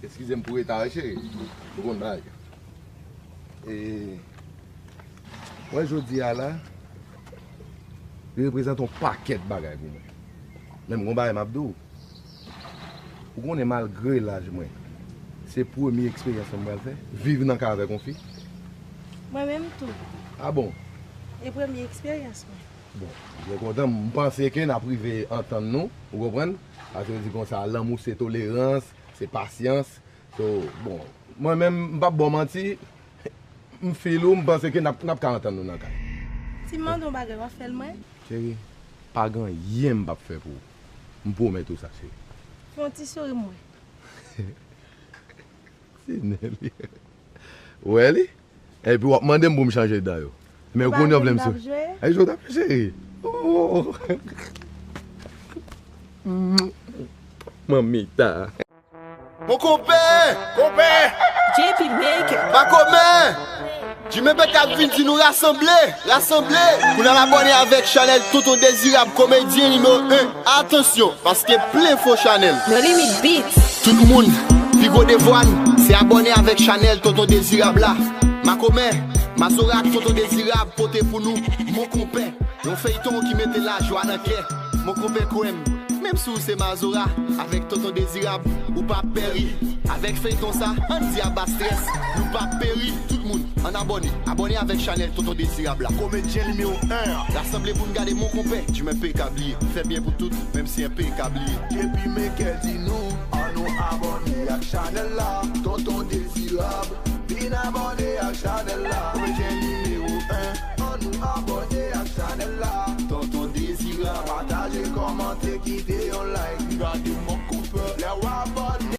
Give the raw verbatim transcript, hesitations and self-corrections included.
Eskize m pou reta a, cheri. Ou konn bagay. E, mwen jodi a la, li reprezante yon pakèt bagay pou mwen. Men m gon bagay m ap di w. Ou konnen, malgre laj mwen, se premye eksperyans mwen pral fè, viv nan kay avèk yon fi. Mwen menm tou. A bon? E premye eksperyans mwen. Bon, m byen kontan. M panse ke n ap rive antann nou, ou konprann? Sa vle di konsa, lanmou se tolerans, se pasyans. So, bon, mwen menm, m p ap ba w manti, m feel ou, m panse ke n ap, n ap ka antann nou nan kay. Si m mande yon bagay, w ap fè l mwen? Cheri, pa gen anyen m p ap fè pou ou. M pwomèt ou sa, cheri. Fè yon ti souri mwen. Se nen li. Ou wè li? Epi w ap mande m pou m chanje dan yo. Men kounye a w vle m sou. Ay, jwe w t ap jwe, cheri. Oh. Manmita. Mon konpè! Konpè! J P Maker. Makomè! Jimmy P K ap vin di nou rasanble! Rasanble! Pou n al abòne avèk chanèl Tonton Dezirab, komedyen nimewo en. Atansyon, paske plen fo chanèl. No Limit Beats. Tout moun, pi gwo devwa n, se abòne avèk chanèl Tonton Dezirab la. Makomè, Mazora ak Tonton Dezirab pote pou nou Mon Konpè. Yon feyton ki mete lajwa nan kè. Mon konpè, kwè m, menm si w se Mazora avèk Tonton Dezirab, ou p ap pèri. Avèk feyton sa, ann di aba strès, nou p ap peri. Tout moun, ann abòne. Abòne avèk chanèl Tonton Dezirab la. Komedyen nimewo en an. Rasanble pou n gade Mon Konpè, Jimmy P K bliye. Fè byen pou tout, menm si enpe ka bliye. J P Maker di nou, ann nou abòne ak chanèl la. Tonton Dezirab, vin abòne ak chanèl la. Komedyen nimewo en, ann nou abòne ak chanèl la. Tonton Dezirab, pataje, kòmante, kite yon like. Gade